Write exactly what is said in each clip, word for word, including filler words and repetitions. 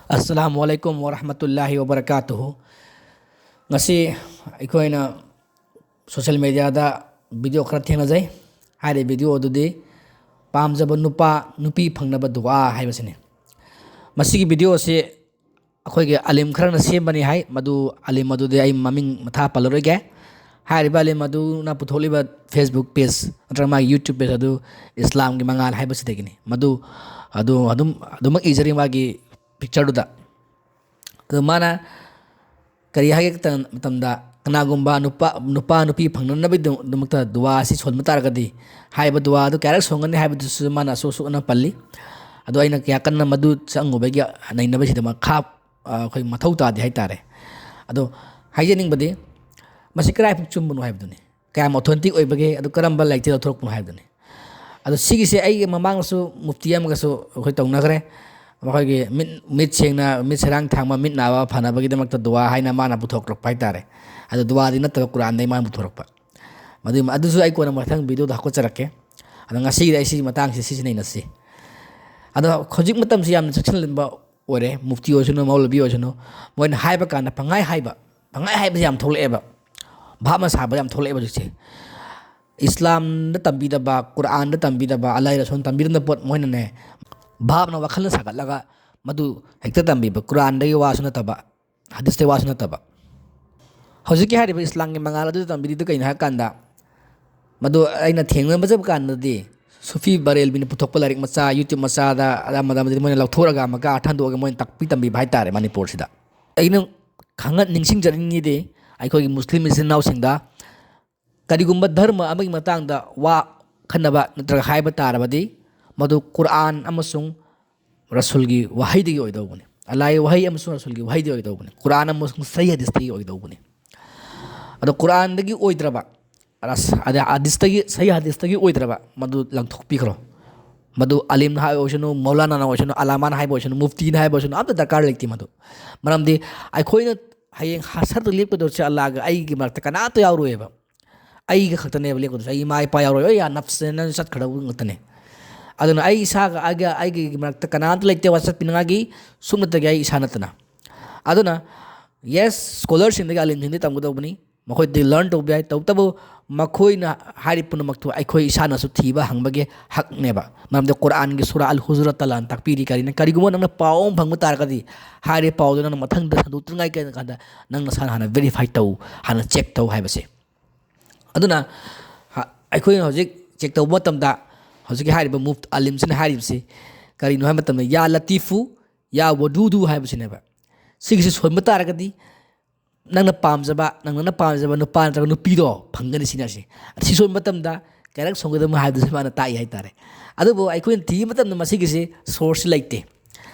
ꯑꯁꯂꯥꯃꯨ ꯑꯂꯥꯏꯀꯨꯝ ꯋꯔꯍꯃꯇꯨꯜꯂꯥꯍꯤ ꯋꯕꯔꯀꯥꯇꯨꯍꯨ꯫ ꯉꯁꯤ ꯑꯩꯈꯣꯏꯅ ꯁꯣꯁꯤꯌꯦꯜ ꯃꯦꯗꯤꯌꯥꯗ ꯚꯤꯗꯤꯑꯣ ꯈꯔ ꯊꯦꯡꯅꯖꯩ꯫ ꯍꯥꯏꯔꯤꯕ ꯚꯤꯗꯤꯑꯣ ꯑꯗꯨꯗꯤ "ꯄꯥꯝꯖꯕ ꯅꯨꯄꯥ ꯅꯨꯄꯤ ꯐꯪꯅꯕ ꯗꯨꯋꯥ" ꯍꯥꯏꯕꯁꯤꯅꯤ꯫ ꯃꯁꯤꯒꯤ ꯚꯤꯗꯤꯑꯣ ꯑꯁꯤ ꯑꯩꯈꯣꯏꯒꯤ ꯑꯂꯤꯝ ꯈꯔꯅ ꯁꯦꯝꯕꯅꯤ ꯍꯥꯏ꯫ ꯃꯗꯨ ꯑꯂꯤꯝ ꯑꯗꯨꯗꯤ ꯑꯩ ꯃꯃꯤꯡ ꯃꯊꯥ ꯄꯜꯂꯔꯣꯏꯒꯦ꯫ ꯍꯥꯏꯔꯤꯕ ꯑꯂꯤꯝ ꯑꯗꯨꯅ ꯄꯨꯊꯣꯛꯂꯤꯕ Facebook page ꯅꯠꯇ꯭ꯔꯒ ꯃꯥꯒꯤ YouTube page ꯑꯗꯨ "ꯏꯁꯂꯥꯝꯒꯤ ꯃꯉꯥꯜ" ꯍꯥꯏꯕꯁꯤꯗꯒꯤꯅꯤ꯫ ꯃꯗꯨ ꯑꯗꯨ ꯑꯗꯨꯝ ꯑꯗꯨꯃꯛ ꯏꯖꯔꯤ ꯃꯥꯒꯤ ꯄꯤꯛꯆꯔꯗꯨꯗ꯫ ꯑꯗꯨ ꯃꯥꯅ ꯀꯔꯤ ꯍꯥꯏꯒꯦ ꯃꯇꯝꯗ, ꯀꯅꯥꯒꯨꯝꯕ ꯅꯨꯄꯥ, ꯅꯨꯄꯥ ꯅꯨꯄꯤ ꯐꯪꯅꯅꯕꯒꯤꯗꯃꯛꯇ ꯗꯨꯋꯥ ꯑꯁꯤ ꯁꯣꯟꯕ ꯇꯥꯔꯒꯗꯤ, ꯍꯥꯏꯔꯤꯕ ꯗꯨꯋꯥ ꯑꯗꯨ ꯀꯌꯥꯔꯛ ꯁꯣꯟꯒꯅꯤ ꯍꯥꯏꯕꯗꯨꯁꯨ ꯃꯥꯅ ꯑꯁꯣꯛ ꯑꯁꯣꯛꯅ ꯄꯜꯂꯤ꯫ ꯑꯗꯣ ꯑꯩꯅ ꯀꯌꯥ ꯀꯟꯅ ꯃꯗꯨ ꯆꯪꯉꯨꯕꯒꯤ ꯅꯩꯅꯕꯁꯤꯗ ꯃꯈꯥ, ꯑ, ꯑꯩꯈꯣꯏ ꯃꯊꯧ ꯇꯥꯗꯦ ꯍꯥꯏꯇꯥꯔꯦ꯫ ꯑꯗꯣ ꯍꯥꯏꯖꯅꯤꯡꯕꯗꯤ, ꯃꯁꯤ ꯀꯗꯥꯏꯐꯥꯎ ꯆꯨꯝꯕꯅꯣ ꯍꯥꯏꯕꯗꯨꯅꯤ꯫ ꯀꯌꯥꯝ authentic ꯑꯣꯏꯕꯒꯦ, ꯑꯗꯨ ꯀꯔꯝꯕ ꯂꯥꯏꯔꯤꯛꯇꯒꯤ ꯂꯧꯊꯣꯔꯛꯄꯅꯣ ꯍꯥꯏꯕꯗꯨꯅꯤ꯫ ꯑꯗꯣ ꯁꯤꯒꯤꯁꯦ ꯑꯩꯒꯤ ꯃꯃꯥꯡꯗꯁꯨ ꯃꯨꯐꯇꯤ ꯑꯃꯒꯁꯨ ꯑꯩꯈꯣꯏ ꯇꯧꯅꯈ꯭ꯔꯦ꯫ ꯃꯈꯣꯏꯒꯤ ꯃꯤꯠ, ꯃꯤꯠ ꯁꯦꯡꯅ, ꯃꯤꯠ ꯁꯦꯔꯥꯡ ꯊꯥꯡꯕ, ꯃꯤꯠ ꯅꯥꯕ ꯐꯅꯕꯒꯤꯗꯃꯛꯇ ꯗꯨꯋꯥ ꯍꯥꯏꯅ ꯃꯥꯅ ꯄꯨꯊꯣꯔꯛꯄ ꯍꯥꯏꯇꯥꯔꯦ꯫ ꯑꯗꯣ ꯗꯨꯋꯥꯗꯤ ꯅꯠꯇꯕ, ꯀꯨꯔꯥꯟꯗꯒꯤ ꯃꯥꯅ ꯄꯨꯊꯣꯔꯛꯄ꯫ ꯃꯗꯨ, ꯑꯗꯨꯁꯨ ꯑꯩ ꯀꯣꯟꯅ ꯃꯊꯪ ꯚꯤꯗꯤꯑꯣꯗ ꯍꯥꯞꯀꯠꯆꯔꯛꯀꯦ꯫ ꯑꯗꯣ ꯉꯁꯤꯒꯤꯗꯤ ꯑꯩ ꯁꯤꯒꯤ ꯃꯇꯥꯡꯁꯦ ꯁꯤꯁꯤ ꯅꯩꯅꯁꯤ꯫ ꯑꯗꯣ ꯍꯧꯖꯤꯛ ꯃꯇꯝꯁꯤ ꯌꯥꯝꯅ ꯆꯦꯛꯁꯤꯟꯕ ꯑꯣꯏꯔꯦ, ꯃꯨꯐꯇꯤ ꯑꯣꯏꯁꯅꯨ, ꯃꯧꯂꯕꯤ ꯑꯣꯏꯁꯅꯨ, ꯃꯣꯏꯅ ꯍꯥꯏꯕ ꯀꯥꯟꯗ ꯄꯪꯍꯥꯏ ꯍꯥꯏꯕ, ꯄꯪꯍꯥꯏ ꯍꯥꯏꯕꯁꯦ ꯌꯥꯝ ꯊꯣꯛꯂꯛꯑꯦꯕ꯫ ꯚꯥꯞꯅ ꯁꯥꯕ ꯌꯥꯝ ꯊꯣꯛꯂꯛꯑꯦꯕ ꯍꯧꯖꯤꯛꯁꯦ꯫ ꯏꯁꯂꯥꯝꯗ ꯇꯝꯕꯤꯗꯕ, ꯀꯨꯔꯥꯟꯗ ꯇꯝꯕꯤꯗꯕ, ꯑꯜꯂꯥꯍ ꯔꯁꯨꯜꯅ ꯇꯝꯕꯤꯗꯕ ꯄꯣꯠ ꯃꯣꯏꯅꯅꯦ, ꯚꯥꯞꯅ ꯋꯥꯈꯜꯅ ꯁꯥꯒꯠꯂꯒ ꯃꯗꯨ ꯍꯦꯛꯇ ꯇꯝꯕꯤꯕ, ꯀꯨꯔꯥꯟꯗꯒꯤ ꯋꯥꯁꯨ ꯅꯠꯇꯕ, ꯍꯗꯤꯁꯇꯒꯤ ꯋꯥꯁꯨ ꯅꯠꯇꯕ꯫ ꯍꯧꯖꯤꯛꯀꯤ ꯍꯥꯏꯔꯤꯕ ꯏꯁꯂꯥꯝꯒꯤ ꯃꯉꯥꯜ ꯑꯗꯨ ꯇꯝꯕꯤꯔꯤꯗꯨ ꯀꯩꯅꯣ ꯍꯥꯏ ꯀꯥꯟꯗ, ꯃꯗꯨ ꯑꯩꯅ ꯊꯦꯡꯅꯕ ꯀꯥꯟꯗꯗꯤ, ꯁꯨꯐꯤ ꯕꯔꯦꯂꯕꯤꯅ ꯄꯨꯊꯣꯛꯄ ꯂꯥꯏꯔꯤꯛ ꯃꯆꯥ, YouTube ꯃꯆꯥꯗ, ꯑꯃꯗ, ꯑꯃꯗꯤ ꯃꯣꯏꯅ ꯂꯧꯊꯣꯔꯒ ꯑꯃꯨꯛꯀ ꯑꯥꯔꯊ ꯍꯟꯗꯣꯛꯑꯒ ꯃꯣꯏꯅ ꯇꯥꯛꯄꯤ ꯇꯝꯕꯤꯕ ꯍꯥꯏꯇꯥꯔꯦ ꯃꯅꯤꯄꯨꯔꯁꯤꯗ꯫ ꯑꯩꯅ ꯈꯪꯍꯟ-, ꯅꯤꯡꯁꯤꯡꯖꯅꯤꯡꯉꯤꯗꯤ, ꯑꯩꯈꯣꯏꯒꯤ ꯃꯨꯁꯂꯤꯝ ꯏꯆꯤꯟ ꯏꯅꯥꯎꯁꯤꯡꯗ ꯀꯔꯤꯒꯨꯝꯕ ꯙꯔꯃ ꯑꯃꯒꯤ ꯃꯇꯥꯡꯗ ꯋꯥ ꯈꯟꯅꯕ ꯅꯠꯇ꯭ꯔꯒ ꯍꯥꯏꯕ ꯇꯥꯔꯕꯗꯤ, ꯃꯗꯨ ꯀꯨꯔꯥꯟ ꯑꯃꯁꯨꯡ ꯔꯁꯨꯜꯒꯤ ꯋꯥꯍꯩꯗꯒꯤ ꯑꯣꯏꯗꯧꯕꯅꯤ꯫ ꯑꯜꯂꯥꯍꯒꯤ ꯋꯥꯍꯩ ꯑꯃꯁꯨꯡ ꯔꯁꯨꯜꯒꯤ ꯋꯥꯍꯩꯗꯒꯤ ꯑꯣꯏꯗꯧꯕꯅꯤ꯫ ꯀꯨꯔꯥꯟ ꯑꯃꯁꯨꯡ ꯁꯍꯤ ꯍꯗꯤꯁꯇꯒꯤ ꯑꯣꯏꯗꯧꯕꯅꯤ꯫ ꯑꯗꯣ ꯀꯨꯔꯥꯟꯗꯒꯤ ꯑꯣꯏꯗ꯭ꯔꯕ, ꯔꯁ-, ꯑꯗ ꯍꯗꯤꯁꯇꯒꯤ, ꯁꯍꯤ ꯍꯗꯤꯁꯇꯒꯤ ꯑꯣꯏꯗ꯭ꯔꯕ, ꯃꯗꯨ ꯂꯪꯊꯣꯛꯄꯤꯈ꯭ꯔꯣ꯫ ꯃꯗꯨ ꯑꯂꯤꯝꯅ ꯍꯥꯏꯕ ꯑꯣꯏꯁꯅꯨ, ꯃꯧꯂꯥꯅꯥꯅ ꯑꯣꯏꯁꯅꯨ, ꯑꯂꯥꯃꯥꯅ ꯍꯥꯏꯕ ꯑꯣꯏꯁꯅꯨ, ꯃꯨꯐꯇꯤꯅ ꯍꯥꯏꯕ ꯑꯣꯏꯁꯅꯨ, ꯑꯝꯇ ꯗꯔꯀꯥꯔ ꯂꯩꯇꯦ ꯃꯗꯨ꯫ ꯃꯔꯝꯗꯤ ꯑꯩꯈꯣꯏꯅ ꯍꯌꯦꯡ ꯍꯁꯔꯗ ꯂꯦꯞꯀꯗꯧꯔꯤꯁꯦ ꯑꯜꯂꯥꯍꯒ ꯑꯩꯒꯤ ꯃꯔꯛꯇ ꯀꯅꯥꯇ ꯌꯥꯎꯔꯣꯏꯕ꯫ ꯑꯩꯒ ꯈꯛꯇꯅꯦꯕ ꯂꯦꯞꯀꯗꯣꯏꯁꯦ꯫ ꯑꯩ ꯏꯃꯥ ꯏꯄꯥ ꯌꯥꯎꯔꯣꯏ꯫ ꯑꯩ ꯌꯥ ꯅꯞꯁꯦꯅ ꯆꯠꯈ꯭ꯔꯗꯧꯕ ꯉꯥꯛꯇꯅꯦ꯫ ꯑꯗꯨꯅ ꯑꯩ ꯏꯁꯥꯒ ꯑꯩꯒ ꯑꯩꯒꯤ ꯃꯔꯛꯇ ꯀꯅꯥꯝꯇ ꯂꯩꯇꯦ ꯋꯥꯆꯠꯄꯤꯅꯤꯡꯉꯥꯏꯒꯤ, ꯁꯨꯞꯅꯇꯒꯤ ꯑꯩ ꯏꯁꯥ ꯅꯠꯇꯅ꯫ ꯑꯗꯨꯅ yes, ꯁ꯭ꯀꯣꯂꯔꯁꯤꯡꯗꯒꯤ, ꯑꯥꯂꯤꯝꯁꯤꯡꯗꯒꯤ ꯇꯝꯒꯗꯧꯕꯅꯤ, ꯃꯈꯣꯏꯗꯒꯤ ꯂꯔꯟ ꯇꯧꯕ ꯌꯥꯏ꯫ ꯇꯧꯕꯇꯕꯨ ꯃꯈꯣꯏꯅ ꯍꯥꯏꯔꯤꯕ ꯄꯨꯝꯅꯃꯛꯇꯨ ꯑꯩꯈꯣꯏ ꯏꯁꯥꯅꯁꯨ ꯊꯤꯕ ꯍꯪꯕꯒꯤ ꯍꯛꯅꯦꯕ꯫ ꯃꯔꯝꯗꯤ ꯀꯨꯔꯥꯟꯒꯤ ꯁꯨꯔꯥ ꯑꯜ ꯍꯨꯖꯨꯔꯠꯇ ꯑꯜꯂꯥꯍꯅ ꯇꯥꯛꯄꯤꯔꯤ ꯀꯔꯤꯅ, ꯀꯔꯤꯒꯨꯝꯕ ꯅꯪꯅ ꯄꯥꯎ ꯑꯃ ꯐꯪꯕ ꯇꯥꯔꯒꯗꯤ, ꯍꯥꯏꯔꯤꯕ ꯄꯥꯎꯗꯨ ꯅꯪꯅ ꯃꯊꯪꯗ ꯁꯟꯗꯣꯛꯇ꯭ꯔꯤꯉꯩ ꯀꯥꯟꯗ ꯅꯪ ꯅꯁꯥꯅ ꯍꯥꯟꯅ ꯚꯦꯔꯤꯐꯥꯏ ꯇꯧ, ꯍꯥꯟꯅ ꯆꯦꯛ ꯇꯧ ꯍꯥꯏꯕꯁꯦ꯫ ꯑꯗꯨꯅ ꯍ-, ꯑꯩꯈꯣꯏꯅ ꯍꯧꯖꯤꯛ ꯆꯦꯛ ꯇꯧꯕ ꯃꯇꯝꯗ, ꯍꯧꯖꯤꯛꯀꯤ ꯍꯥꯏꯔꯤꯕ ꯃꯨꯐ ꯑꯥꯂꯤꯝꯁꯤꯅ ꯍꯥꯏꯔꯤꯕꯁꯤ ꯀꯔꯤꯅꯣ ꯍꯥꯏꯕ ꯃꯇꯝꯗ, "ꯌꯥ ꯂꯇꯤꯐꯨ, ꯌꯥ ꯋꯗꯨꯗꯨ" ꯍꯥꯏꯕꯁꯤꯅꯦꯕ꯫ ꯁꯤꯒꯤꯁꯤ ꯁꯣꯟꯕ ꯇꯥꯔꯒꯗꯤ ꯅꯪꯅ ꯄꯥꯝꯖꯕ, ꯅꯪꯅ ꯄꯥꯝꯖꯕ ꯅꯨꯄꯥ ꯅꯠꯇ꯭ꯔꯒ ꯅꯨꯄꯤꯗꯣ ꯐꯪꯒꯅꯤ ꯁꯤꯅ꯫ ꯑꯁꯤ, ꯁꯤ ꯁꯣꯟꯕ ꯃꯇꯝꯗ ꯀꯌꯥꯔꯛ ꯁꯣꯟꯒꯗꯕꯅꯣ ꯍꯥꯏꯕꯗꯨꯁꯨ ꯃꯥꯅ ꯇꯥꯛꯏ ꯍꯥꯏꯇꯥꯔꯦ꯫ ꯑꯗꯨꯕꯨ ꯑꯩꯈꯣꯏꯅ ꯊꯤꯕ ꯃꯇꯝꯗ ꯃꯁꯤꯒꯤꯁꯤ ꯁꯣꯔꯁꯁꯤ ꯂꯩꯇꯦ꯫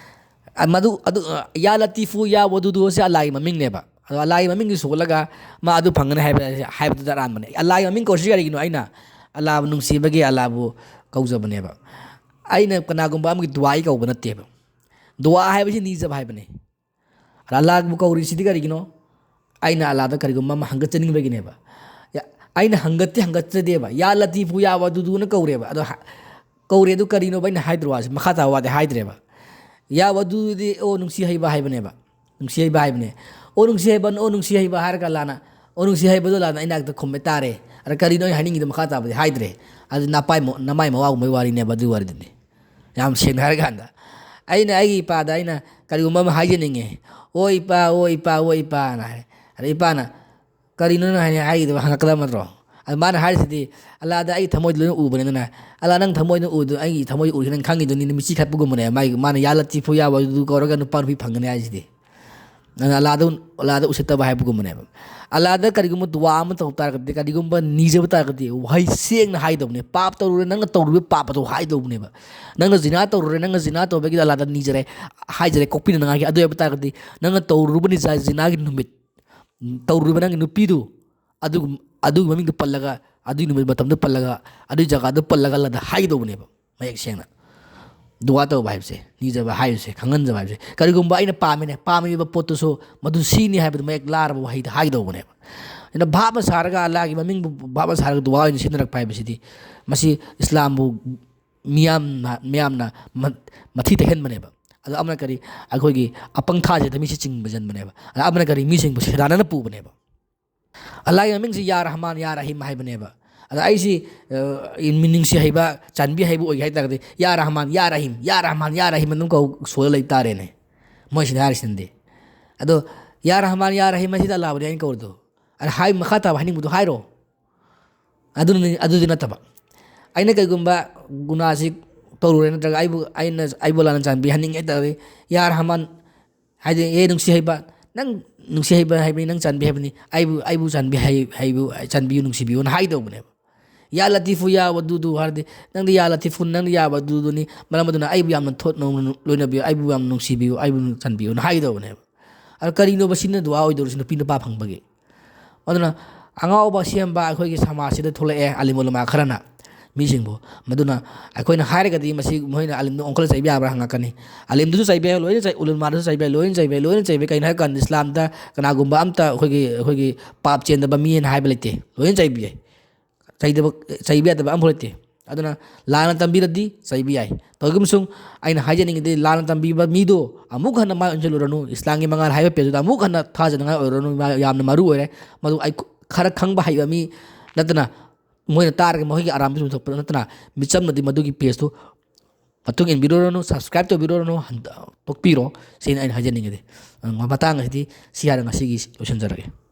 ꯑ, ꯃꯗꯨ, ꯑꯗꯨ, ꯑ, "ꯌꯥ ꯂꯇꯤꯐꯨ, ꯌꯥ ꯋꯗꯨꯗꯨ" ꯑꯁꯤ ꯑꯜꯂꯥꯍꯒꯤ ꯃꯃꯤꯡꯅꯦꯕ꯫ ꯑꯗꯣ ꯑꯜꯂꯥꯍꯒꯤ ꯃꯃꯤꯡꯒꯤ ꯁꯣꯜꯂꯒ ꯃꯥ ꯑꯗꯨ ꯐꯪꯒꯅꯤ ꯍꯥꯏꯕ, ꯍꯥꯏꯕꯗꯨꯗ ꯑꯔꯥꯟꯕꯅꯦ꯫ ꯑꯜꯂꯥꯍꯒꯤ ꯃꯃꯤꯡ ꯀꯧꯔꯤꯁꯤ ꯀꯔꯤꯒꯤꯅꯣ? ꯑꯩꯅ ꯑꯜꯂꯥꯍꯕꯨ ꯅꯨꯡꯁꯤꯕꯒꯤ ꯑꯜꯂꯥꯍꯕꯨ ꯀꯧꯖꯕꯅꯦꯕ꯫ ꯑꯩꯅ ꯀꯅꯥꯒꯨꯝꯕ ꯑꯃꯒꯤ ꯗꯨꯋꯥ ꯑꯩ ꯀꯧꯕ ꯅꯠꯇꯦꯕ꯫ ꯗꯨꯋꯥ ꯍꯥꯏꯕꯁꯤ ꯅꯤꯖꯕ ꯍꯥꯏꯕꯅꯦ꯫ ꯑꯗ ꯑꯜꯂꯥꯍꯕꯨ ꯀꯧꯔꯤꯁꯤꯗꯤ ꯀꯔꯤꯒꯤꯅꯣ? ꯑꯩꯅ ꯑꯜꯂꯥꯍꯗ ꯀꯔꯤꯒꯨꯝꯕ ꯑꯃ ꯍꯪꯒꯠꯆꯅꯤꯡꯕꯒꯤꯅꯦꯕ꯫ ꯌꯥ-, ꯑꯩꯅ ꯍꯪꯒꯠꯇꯤ ꯍꯪꯒꯠꯆꯗꯦꯕ꯫ "ꯌꯥ ꯂꯇꯤꯐꯨ, ꯌꯥ ꯋꯗꯨꯗꯨꯅ" ꯀꯧꯔꯦꯕ꯫ ꯑꯗꯣ ꯍ-, ꯀꯧꯔꯦ ꯑꯗꯨ ꯀꯔꯤꯅꯣꯕ ꯑꯩꯅ ꯍꯥꯏꯗ꯭ꯔꯣ ꯋꯥꯁꯦ? ꯃꯈꯥ ꯇꯥꯕ ꯋꯥꯗꯤ ꯍꯥꯏꯗ꯭ꯔꯦꯕ꯫ "ꯌꯥ ꯋꯗꯨꯗꯨꯗꯤ ꯑꯣ ꯅꯨꯡꯁꯤ ꯍꯩꯕ" ꯍꯥꯏꯕꯅꯦꯕ꯫ "ꯅꯨꯡꯁꯤ ꯍꯩꯕ" ꯍꯥꯏꯕꯅꯦ꯫ "ꯑꯣ ꯅꯨꯡꯁꯤ ꯍꯩꯕ, ꯑꯣ ꯅꯨꯡꯁꯤ ꯍꯩꯕ" ꯍꯥꯏꯔꯒ ꯑꯜꯂꯥꯍꯅ, "ꯑꯣ ꯅꯨꯡꯁꯤ ꯍꯩꯕꯗꯣ" ꯑꯜꯂꯥꯍꯅ ꯑꯩ ꯅꯥꯛꯇ ꯈꯨꯝꯃꯦ ꯇꯥꯔꯦ꯫ ꯑꯗ ꯀꯔꯤꯅꯣ ꯑꯩꯅ ꯍꯥꯏꯅꯤꯡꯉꯤꯗꯣ ꯃꯈꯥ ꯇꯥꯕꯗꯤ ꯍꯥꯏꯗ꯭ꯔꯦ꯫ ꯑꯗꯨ ꯅꯄꯥꯏ ꯃ-, ꯅꯃꯥꯏ ꯃꯋꯥꯒꯨꯝꯕꯩ ꯋꯥꯔꯤꯅꯦꯕ ꯑꯗꯨꯒꯤ ꯋꯥꯔꯤꯗꯨꯗꯤ꯫ ꯌꯥꯝ ꯁꯦꯡꯅ ꯍꯥꯏꯔꯀꯥꯟꯗ, ꯑꯩꯅ ꯑꯩꯒꯤ ꯏꯄꯥꯗ ꯑꯩꯅ ꯀꯔꯤꯒꯨꯝꯕ ꯑꯃ ꯍꯥꯏꯖꯅꯤꯡꯉꯦ, "ꯑꯣ ꯏꯄꯥ, ꯑꯣ ꯏꯄꯥ, ꯑꯣ ꯏꯄꯥ" ꯑꯅ ꯍꯥꯏꯔꯦ꯫ ꯑꯗ ꯏꯄꯥꯅ, "ꯀꯔꯤꯅꯣ ꯅꯪ ꯍꯥꯏꯅꯤꯡ-, ꯍꯥꯏꯒꯗꯕ ꯍꯪꯉꯛꯀꯗꯕ ꯅꯠꯇ꯭ꯔꯣ?" ꯑꯗ ꯃꯥꯅ ꯍꯥꯏꯔꯤꯁꯤꯗꯤ, "ꯑꯜꯂꯥꯗ ꯑꯩ ꯊꯃꯣꯏꯗ ꯂꯣꯏꯅ ꯎꯕꯅꯤ, ꯑꯗꯨꯅ ꯑꯜꯂꯥ ꯅꯪ ꯊꯃꯣꯏꯗ ꯎꯗꯨ, ꯑꯩꯒꯤ ꯊꯃꯣꯏꯗ ꯎꯔꯤꯁꯤ ꯅꯪ ꯈꯪꯉꯤꯗꯨꯅꯤ, ꯃꯤꯠꯁꯤ ꯈꯠꯄꯒꯨꯝꯕꯅꯦ"꯫ ꯃꯥꯒꯤ, ꯃꯥꯅ "ꯌꯥ ꯂꯇꯤꯐꯨ, ꯌꯥ ꯋꯗꯨꯗꯨ" ꯀꯧꯔꯒ ꯅꯨꯄꯥ ꯅꯨꯄꯤ ꯐꯪꯒꯅꯤ ꯍꯥꯏꯁꯤꯗꯤ꯫ ꯅꯪ ꯑꯜꯂꯥꯗ, ꯑꯜꯂꯥꯗ ꯎꯁꯤꯠꯇꯕ ꯍꯥꯏꯕꯒꯨꯝꯕꯅꯦꯕ꯫ ꯑꯜꯂꯥꯗ ꯀꯔꯤꯒꯨꯝꯕ ꯗꯨꯋꯥ ꯑꯃ ꯇꯧ ꯇꯥꯔꯒꯗꯤ, ꯀꯔꯤꯒꯨꯝꯕ ꯅꯤꯖꯕ ꯇꯥꯔꯒꯗꯤ, ꯋꯥꯍꯩ ꯁꯦꯡꯅ ꯍꯥꯏꯗꯧꯕꯅꯦ꯫ ꯄꯥꯞ ꯇꯧꯔꯨꯔꯦ, ꯅꯪꯅ ꯇꯧꯔꯨꯕ ꯄꯥꯞ ꯑꯗꯨ ꯍꯥꯏꯗꯧꯕꯅꯦꯕ꯫ ꯅꯪꯅ ꯖꯤꯅꯥ ꯇꯧꯔꯨꯔꯦ, ꯅꯪꯅ ꯖꯤꯅꯥ ꯇꯧꯕꯒꯤ ꯑꯜꯂꯥꯗ ꯅꯤꯖꯔꯦ, ꯍꯥꯏꯖꯔꯦ, ꯀꯣꯛꯄꯤꯅꯉꯥꯏꯒꯤ꯫ ꯑꯗꯨ ꯑꯣꯏꯕ ꯇꯥꯔꯒꯗꯤ, ꯅꯪꯅ ꯇꯧꯔꯨꯔꯕꯅꯤ ꯖꯥ-, ꯖꯤꯅꯥꯒꯤ ꯅꯨꯃꯤꯠ, ꯇꯧꯔꯨꯔꯤꯕ ꯅꯪꯒꯤ ꯅꯨꯄꯤꯗꯨ, ꯑꯗꯨꯒꯨꯝ-, ꯑꯗꯨꯒꯤ ꯃꯃꯤꯡꯗꯨ ꯄꯜꯂꯒ, ꯑꯗꯨꯒꯤ ꯅꯨꯃꯤꯠ ꯃꯇꯝꯗꯨ ꯄꯜꯂꯒ, ꯑꯗꯨꯒꯤ ꯖꯒꯥꯗꯨ ꯄꯜꯂꯒ ꯑꯜꯂꯥꯗ ꯍꯥꯏꯒꯗꯧꯕꯅꯦꯕ꯫ ꯃꯌꯦꯛ ꯁꯦꯡꯅ ꯗꯨꯋꯥ ꯇꯧꯕ ꯍꯥꯏꯕꯁꯦ, ꯅꯤꯖꯕ ꯍꯥꯏꯕꯁꯦ, ꯈꯪꯍꯟꯖꯕ ꯍꯥꯏꯕꯁꯦ, ꯀꯔꯤꯒꯨꯝꯕ ꯑꯩꯅ ꯄꯥꯝꯃꯤꯅꯦ, ꯄꯥꯝꯃꯤꯕ ꯄꯣꯠꯇꯨꯁꯨ ꯃꯗꯨ ꯁꯤꯅꯤ ꯍꯥꯏꯕꯗꯨ ꯃꯌꯦꯛ ꯂꯥꯔꯕ ꯋꯥꯍꯩꯗ ꯍꯥꯏꯒꯗꯧꯕꯅꯦꯕ꯫ ꯑꯩꯅ ꯚꯥꯞꯅ ꯁꯥꯔꯒ, ꯑꯜꯂꯥꯍꯒꯤ ꯃꯃꯤꯡꯕꯨ ꯚꯥꯞꯅ ꯁꯥꯔꯒ ꯗꯨꯋꯥ ꯑꯣꯏꯅ ꯁꯤꯖꯤꯟꯅꯔꯛꯄ ꯍꯥꯏꯕꯁꯤꯗꯤ, ꯃꯁꯤ ꯏꯁꯂꯥꯝꯕꯨ ꯃꯤꯌꯥꯝꯅ ꯃꯤꯌꯥꯝꯅ ꯃ- ꯃꯊꯤ ꯇꯩꯍꯟꯕꯅꯦꯕ꯫ ꯑꯗꯣ ꯑꯃꯅ ꯀꯔꯤ? ꯑꯩꯈꯣꯏꯒꯤ ꯑꯄꯪ ꯊꯥꯖꯗ ꯃꯤꯁꯤ ꯆꯤꯡꯕ ꯆꯟꯕꯅꯦꯕ꯫ ꯑꯗ ꯑꯃꯅ ꯀꯔꯤ? ꯃꯤꯁꯤꯡꯕꯨ ꯁꯦꯔꯥꯟꯅꯅ ꯄꯨꯕꯅꯦꯕ꯫ ꯑꯜꯂꯥꯍꯒꯤ ꯃꯃꯤꯡꯁꯤ ꯌꯥ ꯔꯍꯃꯥꯟ ꯌꯥ ꯔꯍꯤꯝ ꯍꯥꯏꯕꯅꯦꯕ꯫ ꯑꯗ ꯑꯩꯁꯤ ꯑ, ꯃꯤꯅꯨꯡꯁꯤ ꯍꯩꯕ, ꯆꯥꯟꯕꯤ ꯍꯩꯕ ꯑꯣꯏꯒꯦ ꯍꯥꯏ ꯇꯥꯔꯒꯗꯤ ꯌꯥ ꯔꯍꯃꯥꯟ ꯌꯥ ꯔꯍꯤꯝ, ꯌꯥ ꯔꯍꯃꯥꯟ ꯌꯥ ꯔꯍꯤꯝ ꯑꯗꯨꯝ ꯀꯧ ꯁꯣꯜꯂ ꯂꯩ ꯇꯥꯔꯦꯅꯦ꯫ ꯃꯣꯏꯁꯤꯅ ꯍꯥꯏꯔꯤꯁꯤꯅꯗꯤ꯫ ꯑꯗꯣ ꯌꯥ ꯔꯍꯃꯥꯟ ꯌꯥ ꯔꯍꯤꯝ ꯑꯁꯤꯗ ꯑꯜꯂꯥꯍꯕꯨꯗꯤ ꯑꯩꯅ ꯀꯧꯔꯤꯗꯣ꯫ ꯑꯗ ꯍꯥꯏ, ꯃꯈꯥ ꯇꯥꯕ ꯍꯥꯏꯅꯤꯡꯕꯗꯣ ꯍꯥꯏꯔꯣ꯫ ꯑꯗꯨꯅꯤ, ꯑꯗꯨꯗꯤ ꯅꯠꯇꯕ꯫ ꯑꯩꯅ ꯀꯩꯒꯨꯝꯕ ꯒꯨꯅꯥꯁꯤ ꯇꯧꯔꯨꯔꯦ, ꯅꯠꯇ꯭ꯔꯒ ꯑꯩꯕꯨ, ꯑꯩꯅ, ꯑꯩꯕꯨ ꯑꯜꯂꯥꯍꯅ ꯆꯥꯟꯕꯤ ꯍꯟꯅꯤꯡꯉꯦ ꯍꯥꯏ ꯇꯥꯔꯒꯗꯤ, ꯌꯥ ꯔꯍꯃꯥꯟ, ꯍꯥꯏꯗꯤ, ꯑꯦ ꯅꯨꯡꯁꯤ ꯍꯩꯕ, ꯅꯪ ꯅꯨꯡꯁꯤ ꯍꯩꯕ ꯍꯥꯏꯕꯅꯤ, ꯅꯪ ꯆꯥꯟꯕꯤ ꯍꯥꯏꯕꯅꯤ, ꯑꯩꯕꯨ, ꯑꯩꯕꯨ ꯆꯥꯟꯕꯤ ꯍꯩ-, ꯍꯩꯕꯨ, ꯆꯥꯟꯕꯤꯌꯨ, ꯅꯨꯡꯁꯤꯕꯤꯌꯨꯅ ꯍꯥꯏꯗꯧꯕꯅꯦꯕ꯫ ꯌꯥ ꯂꯇꯤꯐꯨ, ꯌꯥ ꯋꯗꯨꯗꯨ ꯍꯥꯏꯔꯗꯤ, ꯅꯪꯗꯤ ꯌꯥ ꯂꯇꯤꯐꯨ, ꯅꯪꯗꯤ ꯌꯥ ꯋꯗꯨꯗꯨꯅꯤ, ꯃꯔꯝ ꯑꯗꯨꯅ ꯑꯩꯕꯨ ꯌꯥꯝꯅ ꯊꯣꯠꯅ ꯂꯣꯏꯅꯕꯤꯌꯨ, ꯑꯩꯕꯨ ꯌꯥꯝꯅ ꯅꯨꯡꯁꯤꯕꯤꯌꯨ, ꯑꯩꯕꯨ ꯆꯥꯟꯕꯤꯌꯨꯅ ꯍꯥꯏꯒꯗꯧꯕꯅꯦꯕ꯫ ꯑꯗꯣ ꯀꯔꯤꯅꯣꯕ ꯁꯤꯅ ꯗꯨꯋꯥ ꯑꯣꯏꯗꯧꯔꯤꯁꯤ ꯅꯨꯄꯤ ꯅꯨꯄꯥ ꯐꯪꯕꯒꯤ? ꯑꯗꯨꯅ ꯑꯉꯥꯎꯕ ꯁꯦꯝꯕ ꯑꯩꯈꯣꯏꯒꯤ ꯁꯃꯥꯖꯁꯤꯗ ꯊꯣꯛꯂꯛꯑꯦ ꯑꯂꯤꯝ ꯎꯂꯃꯥ ꯈꯔꯅ ꯃꯤꯁꯤꯡꯕꯨ꯫ ꯃꯗꯨꯅ ꯑꯩꯈꯣꯏꯅ ꯍꯥꯏꯔꯒꯗꯤ ꯃꯁꯤ ꯃꯣꯏꯅ ꯑꯂꯤꯝꯗ ꯑꯣꯟꯈꯠꯂ ꯆꯩꯕ ꯌꯥꯕ꯭ꯔꯥ ꯍꯪꯉꯛꯀꯅꯤ꯫ ꯑꯂꯤꯝꯗꯨꯁꯨ ꯆꯩꯕ ꯌꯥꯏ, ꯂꯣꯏꯅ ꯆꯩ, ꯎꯂꯃꯥꯗꯨꯁꯨ ꯆꯩꯕ ꯌꯥꯏ, ꯂꯣꯏꯅ ꯆꯩꯕ ꯌꯥꯏ, ꯂꯣꯏꯅ ꯆꯩꯕ ꯌꯥꯏ꯫ ꯀꯩꯅꯣ ꯍꯥꯏꯔꯀꯥꯟꯗ ꯏꯁꯂꯥꯝꯗ ꯀꯅꯥꯒꯨꯝꯕ ꯑꯝꯇ ꯑꯩꯈꯣꯏꯒꯤ, ꯑꯩꯈꯣꯏꯒꯤ ꯄꯥꯞ ꯆꯦꯟꯗꯕ ꯃꯤ ꯍꯥꯏꯅ ꯍꯥꯏꯕ ꯂꯩꯇꯦ, ꯂꯣꯏꯅ ꯆꯩꯕ ꯌꯥꯏ꯫ ꯆꯩꯗꯕ, ꯆꯩꯕ ꯌꯥꯗꯕ ꯑꯃꯐꯥꯎ ꯂꯩꯇꯦ꯫ ꯑꯗꯨꯅ ꯂꯥꯟꯅ ꯇꯝꯕꯤꯔꯗꯤ ꯆꯩꯕ ꯌꯥꯏ꯫ ꯇꯧꯏꯒꯨꯝꯕꯁꯨꯡ ꯑꯩꯅ ꯍꯥꯏꯖꯅꯤꯡꯉꯤꯗꯤ ꯂꯥꯟꯅ ꯇꯝꯕꯤꯕ ꯃꯤꯗꯣ ꯑꯃꯨꯛ ꯍꯟꯅ ꯃꯥꯏ ꯑꯣꯟꯁꯤꯜꯂꯨꯔꯅꯨ, ꯏꯁꯂꯥꯝꯒꯤ ꯃꯉꯥꯜ ꯍꯥꯏꯕ ꯄꯦꯖꯇꯨꯗ ꯑꯃꯨꯛ ꯍꯟꯅ ꯊꯥꯖꯅꯤꯡꯉꯥꯏ ꯑꯣꯏꯔꯨꯔꯅꯨ꯫ ꯃꯥ ꯌꯥꯝꯅ ꯃꯔꯨ ꯑꯣꯏꯔꯦ꯫ ꯃꯗꯨ ꯑꯩ ꯈꯔ ꯈꯪꯕ ꯍꯩꯕ ꯃꯤ ꯅꯠꯇꯅ, ꯃꯣꯏꯅ ꯇꯥꯔꯒ ꯃꯈꯣꯏꯒꯤ ꯑꯔꯥꯟꯕ ꯆꯨꯝꯊꯣꯛꯄ ꯅꯠꯇꯅ ꯃꯤꯆꯝꯅꯗꯤ ꯃꯗꯨꯒꯤ ꯄꯦꯖꯇꯨ ꯃꯇꯨꯡ ꯏꯟꯕꯤꯔꯨꯔꯅꯨ, ꯁꯕꯁꯀ꯭ꯔꯥꯏꯕ ꯇꯧꯕꯤꯔꯨꯔꯅꯨ, ꯍꯟꯗ-, ꯇꯣꯛꯄꯤꯔꯣ꯫ ꯁꯤꯅꯤ ꯑꯩꯅ ꯍꯥꯏꯖꯅꯤꯡꯉꯤꯗꯤ꯫ ꯑ, ꯃꯇꯥꯡ ꯑꯁꯤꯗꯤ ꯁꯤ ꯍꯥꯏꯔ ꯉꯁꯤꯒꯤ ꯂꯣꯏꯁꯤꯟꯖꯔꯒꯦ꯫